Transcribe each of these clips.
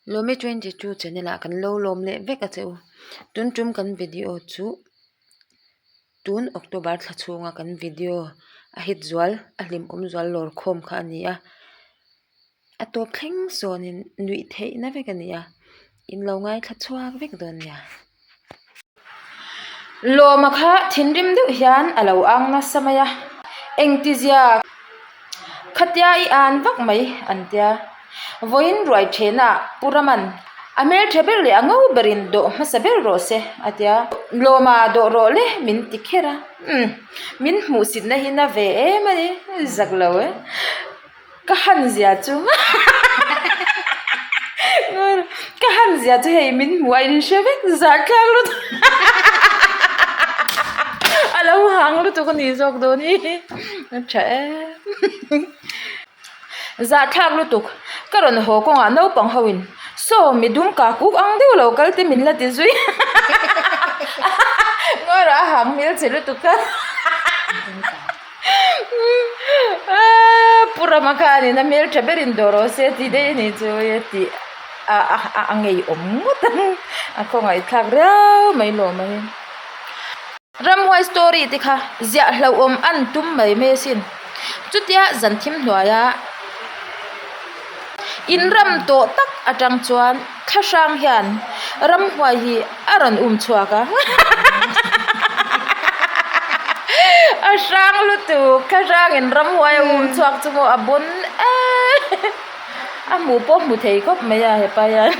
Lawmi 22 channel ah kan lo lawm leh vek a che u. Tun tum kan video chu tun October thla chhunga kan video a hit zual a hlimawm zual lawr khawm kha a ni a. A tawp thleng sawnin nuih theihna vek a ni a in lo ngaithla chhuak vek dawn nia. Lawma kha thinrim deuh hian a lo ang nasa mai a, engtizia khatia i an vak mai an tia. Vawiin ruai thehna ah Pu Raman a hmeltha ber leh a ngo berin dawh hmasa ber rawh se a tia. Lawma dawh rawh le min ti kher a, umm min hmuhsitna hi na ve em a ni, zak lo e. Ka han zia chu ka han zia chu hei min hmuh a in hre vek zahthlak lutuk a lo hang lutuk a nih zawk dawn hi a tha em zahthlak lutuk ka rawn haw kawngah naupang ho in saw mi dum kak uk ang deuh lo kal te min la ti zui ngawi rawh a hang hmel che lutuk a. Pu Rama khanin a hmeltha berin dawh rawh se tih daih a nih chu a tih a ngeiawm ngawt ang a khawngaihthlak riau mai lawm a hi. Ramhuai story te kha ziah hlauhawm an tum mai mai asin chutia zan thim hnuaia inram tawh tak atang chuan thla hrang hian ramhuai hi a rawn um chhuak a a hrang lutuk thla hrangin ramhuai a um chhuak chu maw a bawn em a hmuh pawh hmu thei khawp mai a hepa hian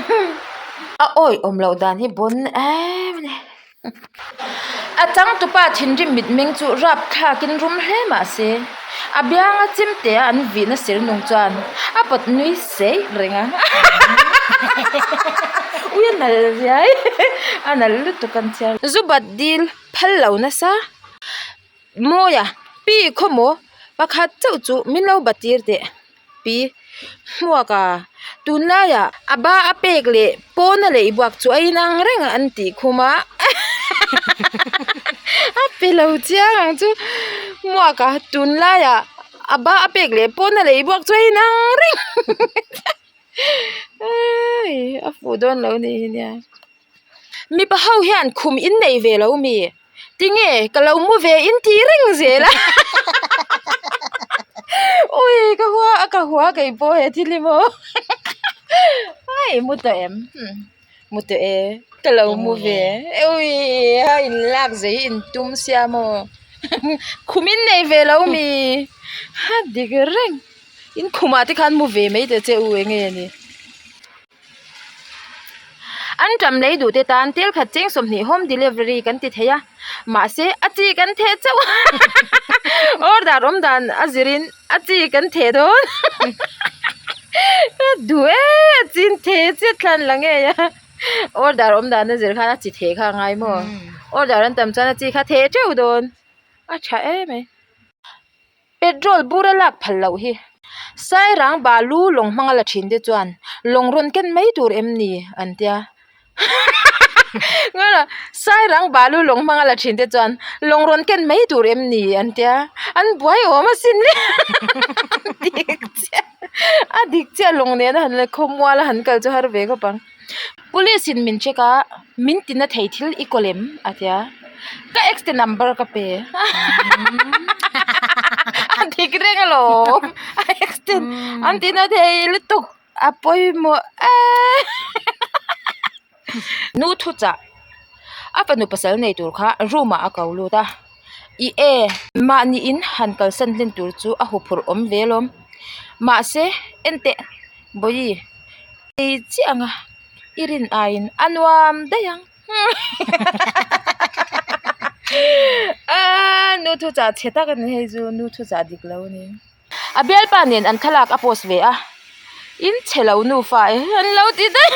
a awih awm loh dan hi bawn em a ni. A changtupa thinrim mitmeng chu rap thlakin rum hle mah se, a bianga chimtea an vihna ser nung chuan a pawt nui sei reng a. Ui a nalh riai, a nalh lutuk an chhiar. Zu bat dil phal lo nasa. Mawia, Pi khawmaw pakhat chauh chu min lo bat tir teh. Pi Hmuak a, tunlaiah a ba a pek leh pawn a leih buak chu a inang reng an tih khum a, a pe lo chiang ang chu. Hmuak a, tunlaiah a ba a pek leh pawn a leih buak chu a inang reng a fuh dawn lo ni hi nia. Mipa ho hian khum in nei ve lo mi? Tinge ka lo mu ve in ti reng zel a ui ka hua a ka hua kei pawh he thil hi maw ai mu tawh em mu tawh e ka lo mu ve ui a in lak zei in tum sia maw khum in nei ve lo mi a dik reng in khumah te khan mu ve mai ta che u enge ni. An ṭam lei duh te tan tel khat cheng 20 home delivery kan ti thei a, mahse a chi kan theh chauh a, order awm dan a zirin a chi kan theh dawn duh e a chi in theh chiah thlan la ngei a, order awm dan a zir khan a chi theh kha a ngai maw, order an tam chuan a chi kha theh teuh dawn a tha em mai. Petrol bur a lak phal loh hi. Sairang balu lawng hmanga la thin te chuan lawng rawn ken mai tur em ni an tia. Sairang balu lawng hmanga la thin te chuan lawng rawn ken mai tur em ni an tia. An buai awm asin le. Dik chiah a dik chiah lawng nena han la khawmual a han kal chu har ve khawp ang. Police in min check a min tina thei thil i kawl em a tia ka ex te number ka pe a dik reng alawm a ex te an tina thei lutuk a pawimawh em nu thu chah a fanu pasal nei tur kha room ah a ko lut a i e mahni in han kalsan hlen tur chu a huphurh awm ve alawm mahse enteh bawihi. Ei chiah ang a i rin aiin a nuam daih ang aaa nu thu chah chhe tak a ni hei chu nu thu chah dik lo a ni a bialpa nen an thlalak a post ve a in chhe lo nufa e an lo ti daih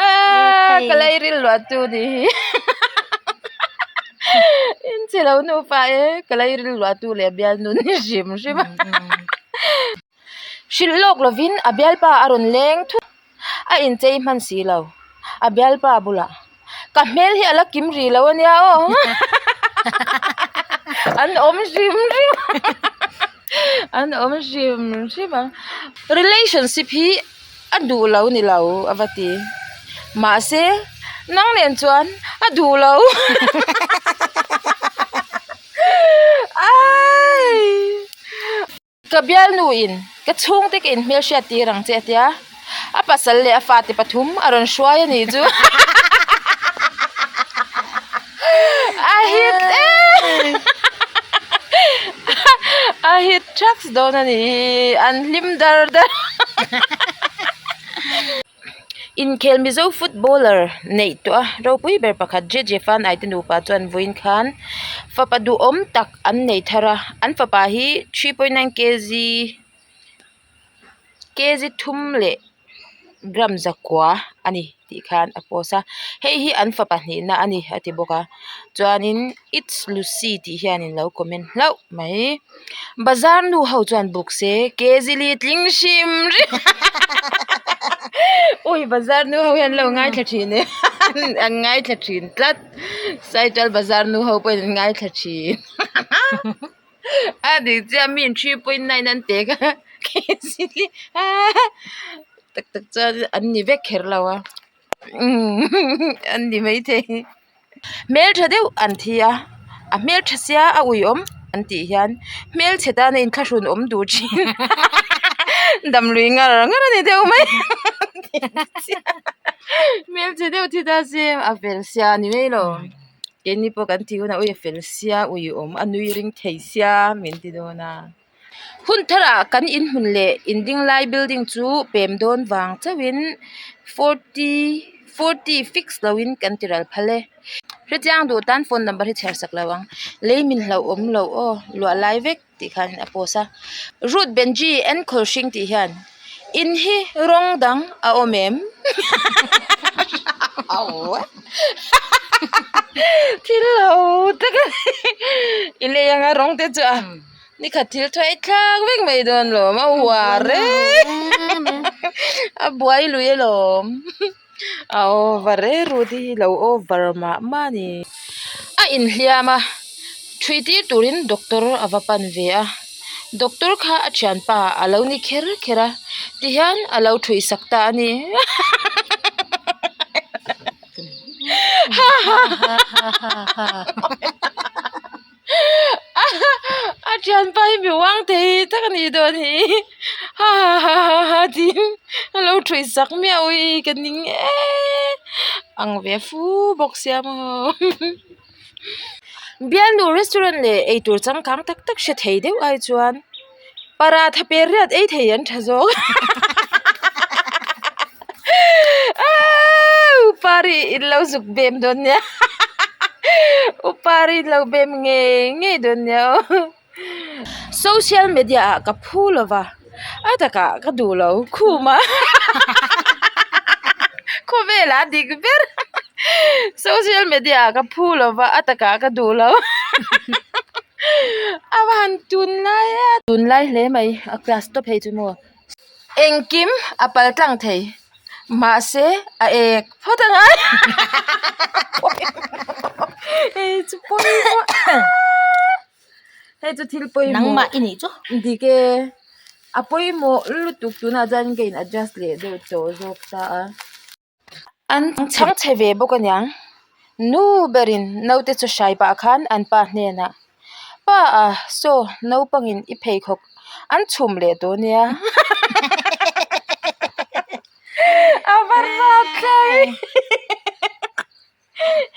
aaa ka lairil luah tu ni hi in chhe lo nufa e ka lairil luah tu leh a bialnu ni hrim hrim a. Hrilh lawk lovin a bialpa a rawn leng thut a inchei hman si lo a bialpa bulah ka hmel hi a la kim rih lo a nia aw an awm hrim hrim. An awm hrim hrim ang. Relationship hi a duh lo ni lo a va ti. Mahse nang nen chuan a duh lo. Aii. Ka bialnuin ka chhungte ka inhmelhriat tir ang che a tia, a pasal leh a fate pathum a rawn hruai a nih chu. A hit em! A hit thaks dawn a nih hi, an hlim dar dar. Inkhel Mizo footballer neih tawh a ropui ber pakhat Jeje Fan Aite nupa chuan vawiin khan fapa duhawm tak an nei thar a, an fapa hi 3.9 kg kg thum leh gram zakua a ni tih khan a post a, hei hi an fapa hnihna a ni a ti bawk a chuanin it's Lucy tih hianin lo comment hlauh mai. Bazar nu ho chuan buk se kg li tling hrim hrim ui bazar nu ho hian an lo ngaithla thin e an ngaithla thin tlat saital bazar nu ho pawhin an ngaithla thin a dik chiah mi 3.9 an tek a kg li tak tak chuan an ni vek kher lo a an ni maithei. Hmeltha deuh an thi a, a hmeltha sia a uiawm an tih hian hmelchhe tana inthlahrun awm duh thin damlui ngar ngar a ni deuh mai hmelchhe deuh thi ta se a fel sia a ni mai lo keini pawh kan tih hunah ui a fel sia uiawm a nui ring thei sia min ti dawn a. Hun tharah kan inhmun leh indinglai building chu pem dawn vang chauhin forty forty fix loin kan ti ral phal e. Hrechiang duh tan phone number hi chhiar sak lo ang. Lei min hlauh awm loh aw luah lai vek tih khan a post a. Ruth Benji enkawl hring tih hian in hi rawng dang a awm em? Thil ho tak a ni. I lei anga rawng te chu a. Nikhat thil thuai thlak vek mai dawn lawm a uar e a buai lui alawm a over e Ruth hi lo over mah mah a ni a inhliam a thui tir turin doctor a va pan ve a doctor kha a thianpa a lo ni kher kher a tihian a lo thui sak ta a ni. A thianpa hi mi uang thei tak a nih dawn hi ha ha ha ha ha tiin a lo thuih sak miau hi ka ning eee ang ve fu bawk sia maw bialnu restaurant leh eitur changkang tak tak hre thei deuh ai chuan paratha per riat ei thei an tha zawk aaa upari in lo zuk bem dawn nia upari in lo bem ngei ngei dawn nia aw social media ah ka phu lo va a takah ka duh lo khum a khawvelah a dik ber social media ah ka phu lo va a takah ka duh lo. A va han tunlai a tunlai hle mai a class tawp hei chu maw engkim a pal tlang thei mahse a ek phawt a ngai hei chu pawimawh hei chu thil pawimawh nangmah i nih chu dik e a pawimawh lutuk tunah chuan ka in adjust leh deuh tawh zawk ta a. An chhang chhe ve bawk aniang nu berin naute chu hrai pah khan an pa hnenah pa a saw naupangin i pheikhawk an chhum leh tawh ania a va rap thlai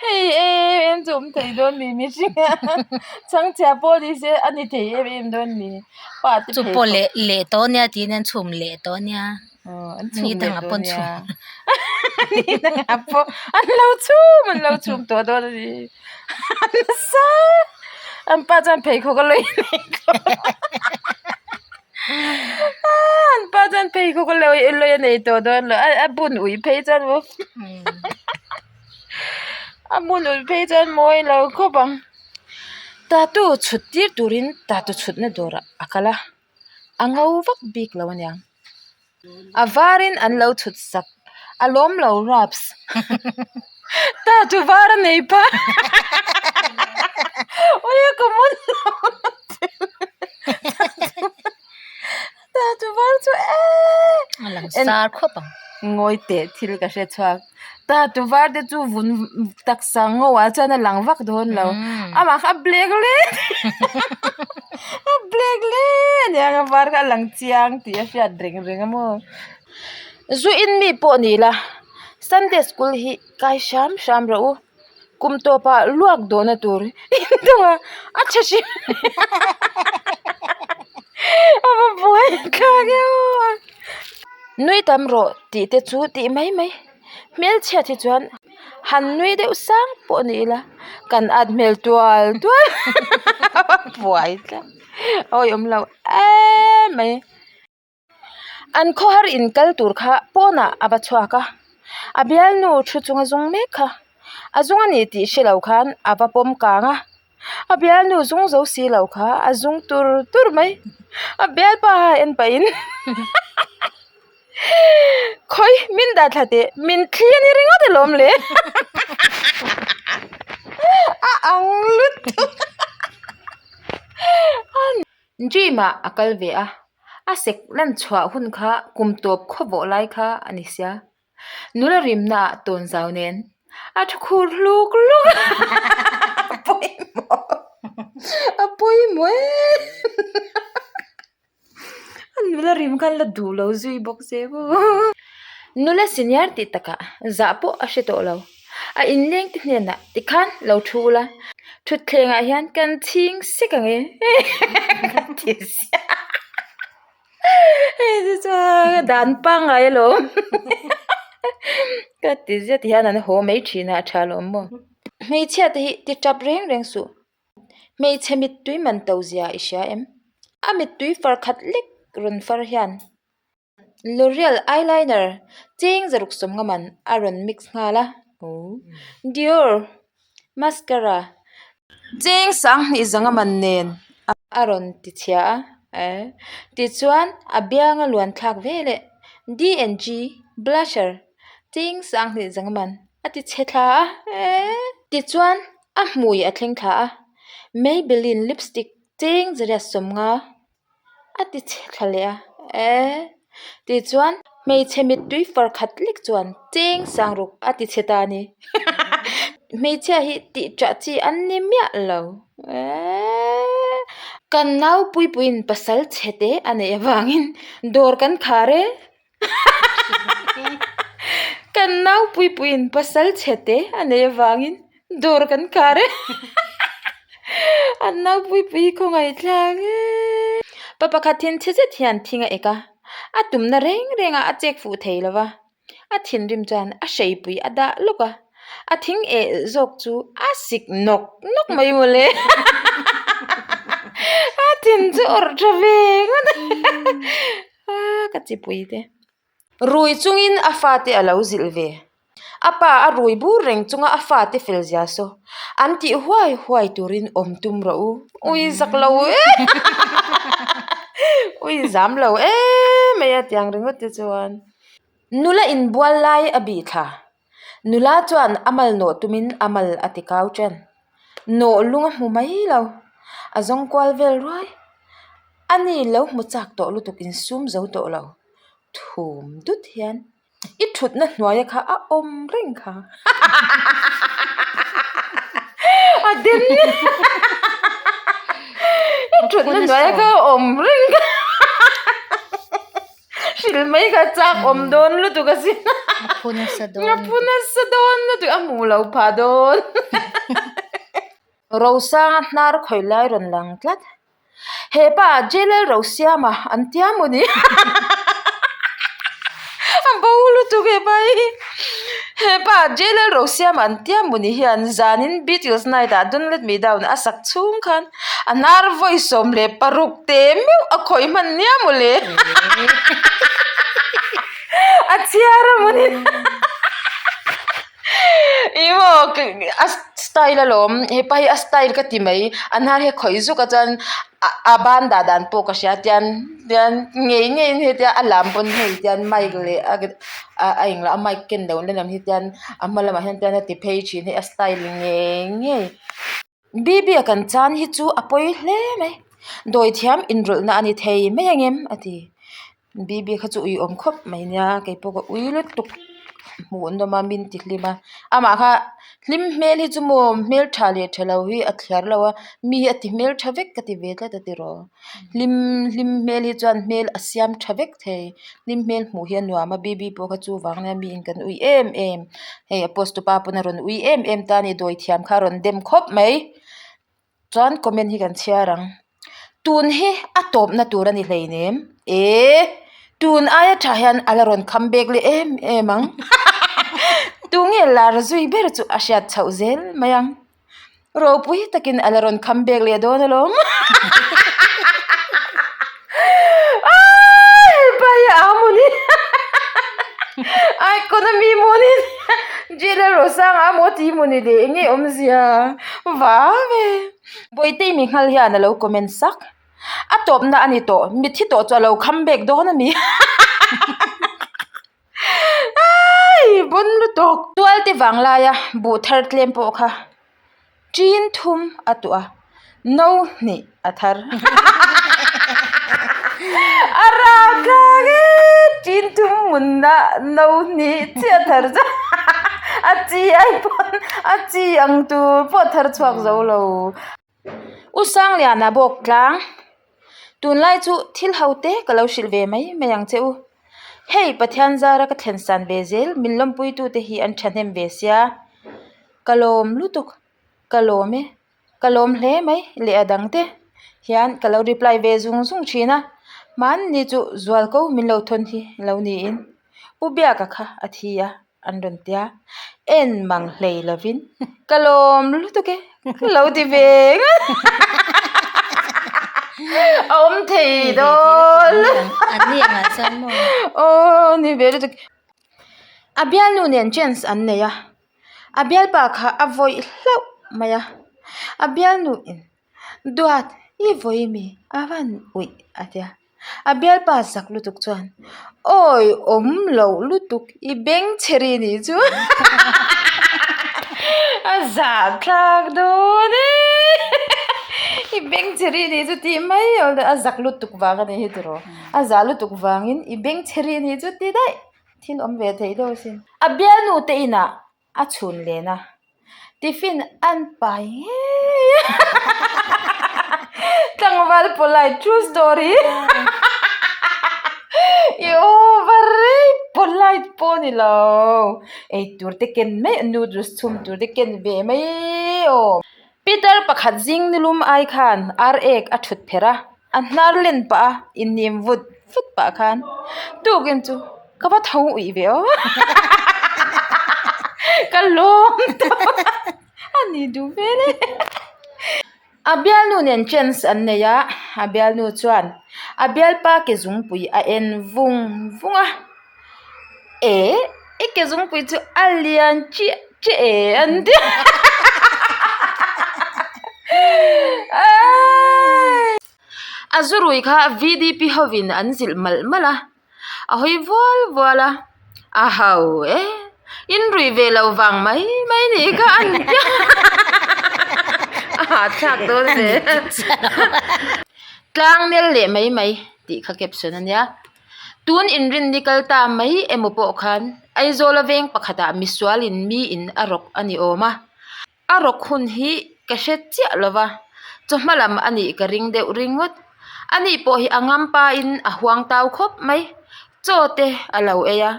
hei em em chu awm thei dawn mi mihring a chhangchhia pawh ni se a ni thei em em dawn mi pa te chu pawh leh leh tawh ania tiin an chhum leh tawh ania. Aw an chhum leh dawn nia ni dangah pawh an lo chhum an lo chhum tawh dawn a ni nasa an pa chuan pheikhawk a lawi nei tawh an pa chuan pheikhawk a lawi lawi a nei tawh dawn lo a bun ui phei chuan maw a bun ui phei chuan mawi lo khawp ang tattoo chhut tir turin tattoo chhutna dawrah a kal a. A ngo vak bik lo aniang a varin an lo chhut sak a lawm lo raps ta chu var a nei pa awia ka mawn lo. Tatu var chu eee. A lang sar khawp ang. Ngawi teh thil ka hre chhuak. Tatu var te chu vun taksa ngo ah chuan a lang vak dawn lo. Amah kha a black hle a black hle a nia a var kha a lang chiang tih a hriat reng reng a maw. Zu in mi pawh ni la Sunday school hi kai hram hram rawh u. Kum tawpah luak dawhna tur intung a a tha hrim a va buai thlak e aw. Nui tam rawh tih te chu tih mai mai hmelchhiat hi chuan han nui deuh sang pawh ni ila kan at hmel tual tual a va buai thlak awih awm lo em mai. An khawhar in kal tur kha pawnah a va chhuak a, a bialnu thu chunga zung mek kha a zung a ni tih hre lo khan a va pawm kang a, a bialnu zung zo si lo kha a zung tur tur mai, a bialpa a en pahin khawi min dah thla teh min thli a ni ringawt alawm le a ang lutuk. Gym ah a kal ve a, a sek lan chhuah hun kha kum tawp khaw vawh lai kha a ni sia. Nula rimna ah tawn zau nen a thu khur hluk hluk a, a pawimawh a pawimawh em a nula rim khan la duh lo zui bawk se maw. Nula senior tih takah zah pawh a hre tawh lo. A inleng te hnenah tikhan lo thu ula, thutthleng ah hian kan chhing sek ang e ka ti ziah hei chu chuan dan pangngai alawm ka ti ziah ti hian an haw mai thin a a tha alawm maw. Hmeichhia te hi ti tap reng reng suh, hmeichhe mittui man to zia i hria em? A mittui far khat lek rawn far hian. L'Oreal eyeliner cheng zaruk sawmnga man a rawn mix nghal a, Dior mascara cheng sanghnih zanga man nen a rawn ti chhia a, tichuan a bianga luan thlak ve leh D&G blusher cheng sanghnih zanga man a ti chhe thla a, tichuan a hmui a thleng thla a, Maybelline lipstick cheng zariat sawmnga. A ti chhe thla leh a, eh tichuan hmeichhe mittui far khat lek chuan cheng sang ruk a ti chhe ta a ni hmeichhia hi tih ṭah chi an ni miah lo eh kan nau puipuiin pasal chhe te a neih avangin dawr kan khar e kan nau puipuiin pasal chhe te a neih avangin dawr kan khar e an nau puipui hi khawngaih thlak e pa pakhat thin chhe zet hian thing a ek a a tumna reng reng a a chek fuh thei lo va a thinrim chuan a hreipui a dah lawk a a thing eh zawk chu a sik nawk nawk mai mawle a thin chu awrh tha ve ngawt a. A ka chipui te. Rui chungin a fate a lo zilh ve. A pa a rui bur reng chunga a fate fel zia saw an tih huai huai turin awm tum rawh u. Ui zak lo e Ui zam lo em mai a tiang ringawt te chuan. Nula inbual lai a bih thla. Nula chuan a mal nawh tumin a mal a ti kau ṭan. Nawh lung a hmu mai lo. A zawng kual vel ruai. A ni lo hmu chak tawh lutuk insum zo tawh lo. Thum dut hian i thutna hnuaia kha a awm reng kha. A den I thutna hnuaia kha a awm reng kha. Hrilh mai kha chak awm dawn lutuk asin. A phu nasa dawn. A phu nasa dawn lutuk a hmuh lo phah dawn. Rosanga hnar khawih lai rawn lang tlat. Hepa J-Lal Rosiama an tia maw ni? A bo lutuk hepa hi. Hepa J-Lal Rosiama an tia maw ni hian zanin Beatles night ah Don't Let Me Down a sak chhung khan a hnar vawi 16 te meuh a khawih hman nia maw le? A chhiar a maw ni? Ih maw a style alawm hepa hi a style ka ti mai a hnar hi a khawih zuk a chuan a ban dah dan pawh ka hria tian tian ngei ngeiin hetia a lam pawn hei tian mic leh a a englo a mic ken loh na lam hi tian a hma lamah hian tian a ti phei thin hei a style ngei ngei. Bibi a kan chan hi chu a pawi hle mai dawithiam inrawlhna a ni thei mai ang em a ti. Bibi kha chu ui awm khawp mai nia kei pawh ka ui lutuk hmuh nawm a min ti hlim a amah kha hlim hmel hi chu maw hmeltha leh tha lo hi a thliar lo a mi hi a ti hmeltha vek ka ti ve tlat a tiraw hlim hlim hmel hi chuan hmel a siam tha vek thei hlim hmel hmuh hi a nuam a bibi pawh kha chu vang nia mi in kan ui em em hei a post tupa pawn a rawn ui em em ta a ni dawithiam kha a rawn dem khawp mai. Chuan comment hi kan chhiar ang. Tun hi a tawpna tur a ni hleinem. E, tun aia tha hian a la rawn kham bek leh em em ang. Tunge lar zui ber chu a hriat chhoh zel mai ang. Ropui takin a la rawn kham bek leh dawn alawm. Hepa hi a mawni. Economy mawni. Jail-a Rosanga a maw tih mawni le eng nge awmzia vang e. Bawihte mi nghal hian a lo comment sak. A tawpna a ni tawh, mitthi tawh chu a lo kham bek dawn a ni. Ai bon lutuk. Tualte vang laia buh thar tlem pawh kha Ṭin thum a tuah a, no hnih a thar. A rapthlak e! Ṭin thum hmunah no hnih chiah a thar chu a chi ai pawn a chi ang tur pawh a thar chhuak zo lo. U Sangliana bawk tlang, tunlai chu thil ho te ka lo hrilh ve mai mai ang che u. Hei Pathian zara ka thlen san ve zel min lawmpuitute hi an thahnem ve sia. Ka lawm lutuk, ka lawm e, ka lawm hle mai leh a dang te hian ka lo reply ve zung zung thin a, hmanni chu zual ko min lo thawn hi lo niin Pu Biaka kha a thi a an rawn tia, en mang hlei lovin ka lawm lutuk e ka lo ti ve ngat a awm thei dawn aw ni ve lutuk. A bialnu nen chance an nei a. A bialpa kha a vawih hlauh mai a, a bialnu in Duat i vawi mi a van uih a ti a, a bialpa zak lutuk chuan awi awm loh lutuk i beng chhe ri nih chu a zahthlak dawn e i beng chhe ri nih chu tih mai a zak lutuk vang a nih hi tiraw a zah lutuk vangin i beng chhe ri nih chu ti daih. Thil awm ve thei deuh asin. A bialnu te inah a chhun len a, tiffin an pai ngei a. Tlangval polite true story. I over rei polite pawh ni lo. Eitur te ken mai noodles chhum tur te ken ve mai aw. Peter pakhat zing nilum ai khan ar ek a thut pherh a, a hnar len pah a, inhnim vut vut pah khan tukin chu ka va tho uih ve aw ka lawm tawp a ni duh hmel e. A bialnu nen chance an nei a, a bialnu chuan a bialpa ke zungpui a en vung vung a, eh i ke zungpui chu a lian chiah chiah e an ti A zurui kha VDP hovin an zilh malh malh a, a hawi vual vual a, a ho e, in rui ve lo vang mai mai nih kha an ti a, a hahthlak dawn ve. Tlang nel leh mai mai tih kha caption a nia. Tun inrinni kal ta mai emaw pawh khan Aizawla veng pakhatah misualin miin a rawk a ni awm a. A rawk hun hi ka hre chiah lo va, chawhma lam a nih ka ring deuh ringawt. Ani pawh hi a ngampain a huang tau khawp mai. Chaw te a lo ei a,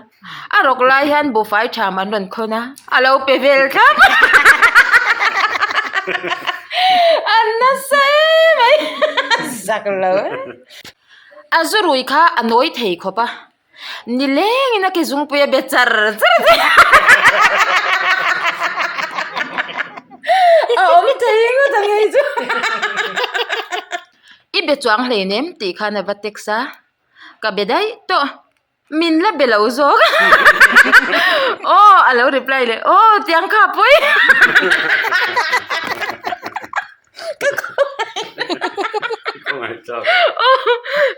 a rawk lai hian buhfai tham an rawn khawn a, a lo pe vel thlap a. A nasa em mai, zak lo e. A zurui kha a nawi thei khawp a, nilengin a ke zungpui a be char char che a awm thei ngawt ang hei chu i be chuang hleinem tih khan a va text a, ka be daih tawh. Min la be lo zawk aw a lo reply leh aw tiang kha pawi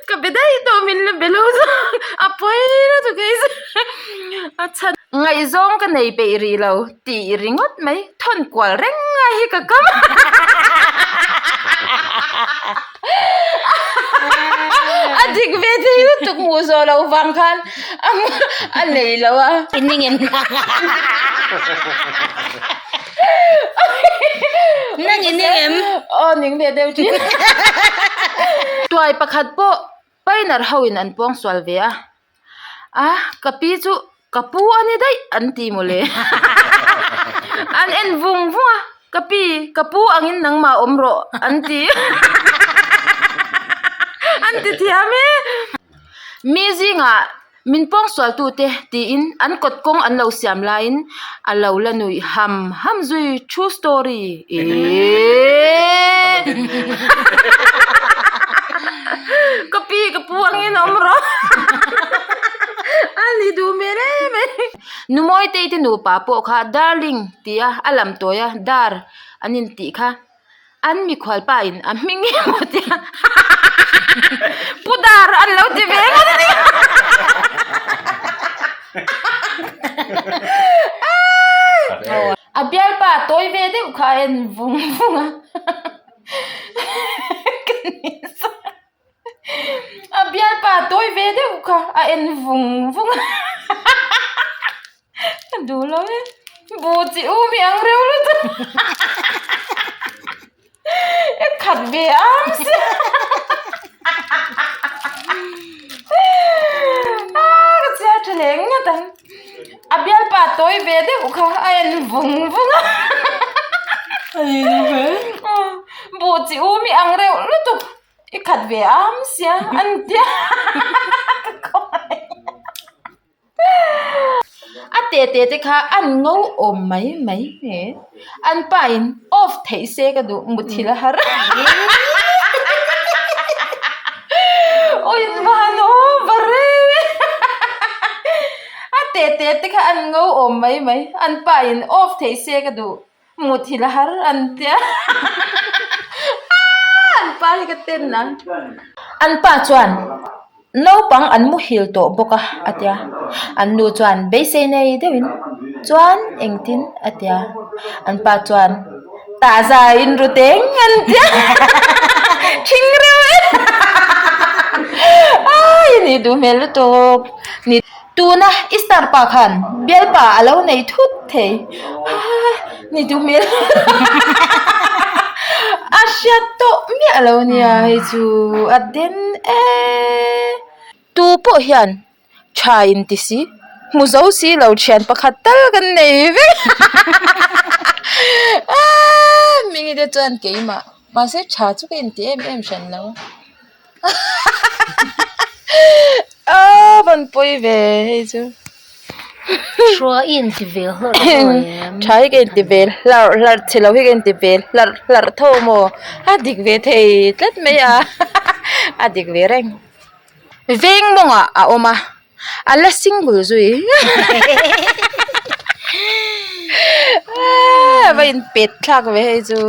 ka be daih tawh min la be lo zawk a pawi lutuk hei chu a chhan ngaihzawng ka nei peih rih lo tih ringawt mai thawn kual reng ngai hi ka kam a. dik ve thei lutuk hmuh zawh loh vang khan a nei lo a. I ning em? Nang i ning em? Aw ning ve deuh thin. Tuai pakhat pawh painter ho in an pawng sual ve a. A ka pi chu ka pu a ni daih an ti mawle. An en vung vung a ka pi ka pu angin nangmah awm rawh an ti. An ti thiam e. Mi zingah min pawng sual tute tiin an kawt kawng an lo siam laiin a lo la nuih ham ham zui true story eeeee. Ka pi ka pu angin awm rawh a ni duh hmel em em. Numawitei te nupa pawh kha darling tih a a lam tawi a dar an intih kha an mikhual pa in a hming emaw tia pu dar an lo ti ve ngawt a ni. A bialpa tawi ve deuh kha a en vung vung a. A bialpa tawi ve deuh kha a en vung vung a a duh lo e buh chi um hi ang reuh lutuk e khat ve am sia a ka chhiar tha leh ngawt ang a bialpa tawi ve deuh kha a en vung vung a buh chi um hi ang reuh lutuk i khat ve am sia an tia ka khawngaih a te te te kha an ngo awm mai mai nge an pa in off theih se ka duh muthilh a har aw in va han over em em a te te te kha an ngo awm mai mai an pa in off theih se ka duh muthilh a har an tia an pa hi ka ten ang an pa chuan naupang an muhil tawh bawk a a tia an nu chuan beisei nei deuhin chuan engtin a tia an pa chuan tah za in ru teng an tia thing reuh e ai ni duh hmel lutuk ni tuna i star pa khan bialpa a lo nei thut thei ni duh hmel a hriat tawh miah lo nia hei chu a den e tu pawh hian tha in ti si hmu zo si lo thian pakhat tal kan nei vek aaa hming te chuan keimah mahse tha chu ka inti em em hran lo aaa van pawi ve hei chu Hruai i inti ve hlarh tho em? Tha hi ka inti ve hlarh hlarh chhe lo hi ka inti ve hlarh hlarh tho maw? A dik ve thei tlat mai a a dik ve reng. Veng mawngah a awm a a la single zui a va inpet thlak ve hei chu.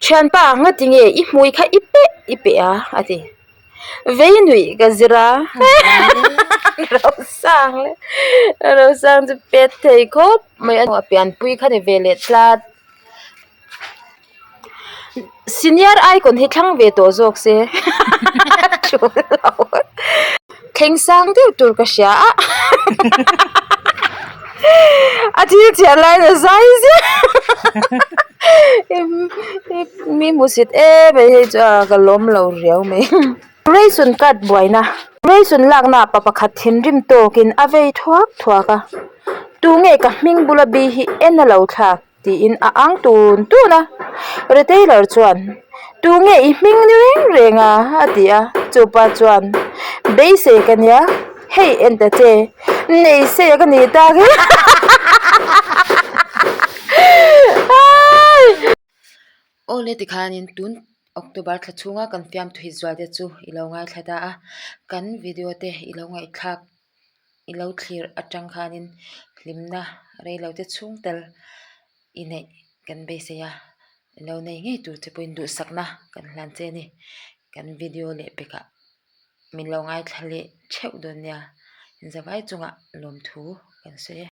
Thianpa ngati nge i hmui kha i peh i peh a a ti. Vei nuih ka zir a Rosang le Rosang chu pet thei khawp mai a a pianpui kha ni ve leh tlat senior icon hi thlang ve tawh zawk se tul lo thleng sang deuh tur ka hria a a thil chhiar laiin a zai ziah mi hmusit em mai hei chu a ka lawm lo riau mai ration card buaina ration lakna ah pa pakhat thinrim tawkin a vei thuak thuak a tunge ka hming bula bi hi en a lo thlak. Tiin a ang tun tun a, retailer chuan Tunge i hming ni reng reng a? a ti a, chupa chuan Beisei ka nia, hei en ta che, nei sei a ka nih tak hi Awle tikhanin tun October thla chhunga kan fiamthu hi zual te chu i lo ngaithla ta a, kan video te i lo ngaihthlak. I lo thlir atang khanin hlimna reilo te chhung tel i neih kan beisei a, i lo nei ngei tur che pawhin duhsakna kan hlan che a ni. Kan video leh pekah min lo ngaithla leh theuh dawn nia, inzavai chungah lawmthu kan sawi e.